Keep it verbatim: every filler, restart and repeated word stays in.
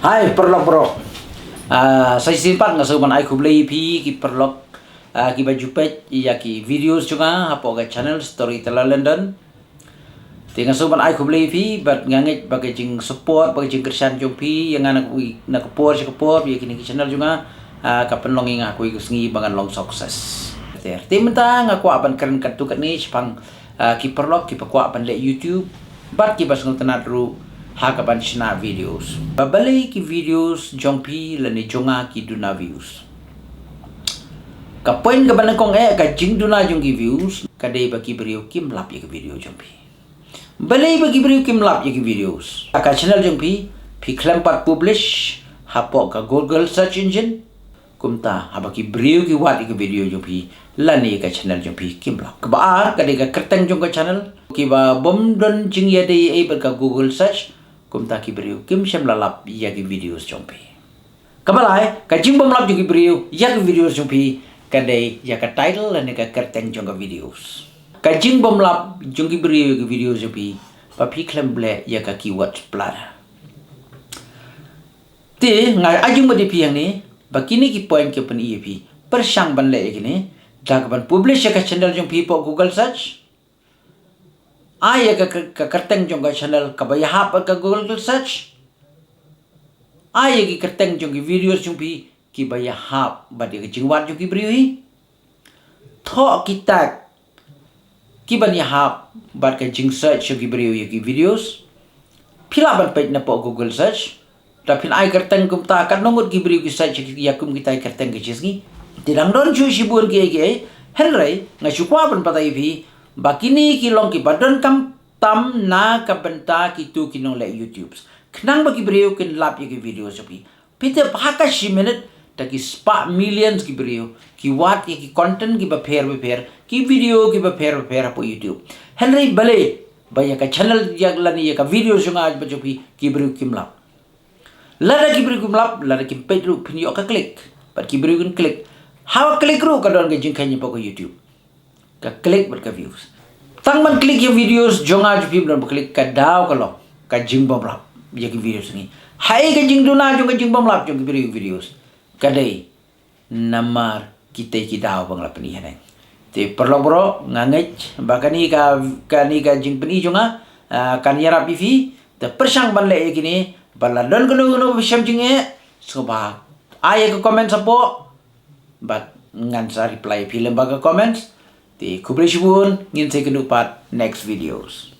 Hai paralok baroh. Ah, sa shisien pat nga sngewbha ban ai khublei ïa phi ki paralok, ah, kiba ju peit ïa ki videos jong nga hapoh ka channel Storyteller London. Te nga sngewbha ban ai khublei ïa phi bad nga ngeit ba ka jingsupport, ba ka jingkyrshan jong phi ïa nga na ka, na ka por sha ka por ïa kine ki channel jong nga, ah, ka pynlong ïa nga ha kawei ka sngi ba ngan long success. Te, te mynta nga kwah ban kren katto katne shaphang, ah, ki paralok kiba kwah ban leh YouTube bad kiba sngewtynnat ruh ha ka ban shna videos. Ba balei ki videos jong phi lane jong nga ki duna views? Ka point kaba nyngkong eh, ka jingduna jong ki views ka dei ba ki briew kim lap ïa ka video jong phi. Balei ba ki briew kim lap ïa ki videos? Ka channel jong phi, phi khlem pat publish hapoh ka Google search engine. Kumta haba ki briew ki wad ïa ka video jong phi lane ïa ka channel jong phi, kim lap. Kaba ar ka dei ka kyrteng jong ka channel, kiba bym don jingïadei ei bad ka Google search. Kumta ki briew kim shym la lap ïa ki videos jong phi. Kaba lai, ka jingbymlap jong ki briew ïa ki videos jong phi ka dei ïa ka title lane ka kyrteng jong ka videos. Ka jingbymlap jong ki briew ïa ki videos jong phi ba phi khlem leh ïa ka keyword pla. Te nga ai jingmut ïa phi hangne ba kine ki point ki pyni ïa phi, pyrshang ban leh ïa kine da ka ban publish ïa ka channel jong phi hapoh Google search. Ai ïa ka, ka, ka kyrteng jong ka channel kaba ïahap bad ka Google search. Ai ïa ki kyrteng jong ki videos jong phi kiba ïahap bad ïa ka jingwad jong ki briew hi. Thoh ki tag kiban ïahap bad ka jingsearch jong ki briew ïa ki videos. Phi lah ban peit napoh Google search. Da phin ai kyrteng kumta katno ngut ki briew ki search ïa kum kita ki kyrteng ka shi sngi. Te dang don shuh shibun kiei kiei. Hynrei nga shu kwah ban batai ïa phi ba kine ki long kiba donkam tam na ka bynta kito ki nongleh YouTube. Khnang ba ki briew kin lap ïa ki video jong phi. Phi tip ha ka shi minit da ki spah millions ki briew ki wad ïa ki content kiba pher bapher, ki video kiba pher bapher hapoh YouTube. Hynrei balei ba ïa ka channel ïa lane ïa ka video jong nga bad jong phi ki briew kim lap? Lada ki briew kim lap, lada kim peit ruh phin ïoh ka click. Bad ki briew kin click. Haba click ruh ka don ka jingkheiñ hapoh ka YouTube. Ka click bad ka views. Tang ban click ïa videos jong nga jong phi, ban ba click, ka daw ka long ka jingbymlap ïa ki videos ngi. Haei ka jingduna jong ka jingbymlap jong ki briew videos? Ka dei namar kita ki daw ba nga la pyni haneng. Te paralok baroh, nga ngeit ba kane ka, kane ka jingpyni jong nga, ah, kan ïarap ïa phi. Te pyrshang ban leh ïa kine, ba la don kano kano ba shem jingeh, sngewbha ai ïa ka comment hapoh bad ngan sa reply ïa phi lyngba ka comments. Te khublei shibun, ngin sa ïakynduh pat next videos.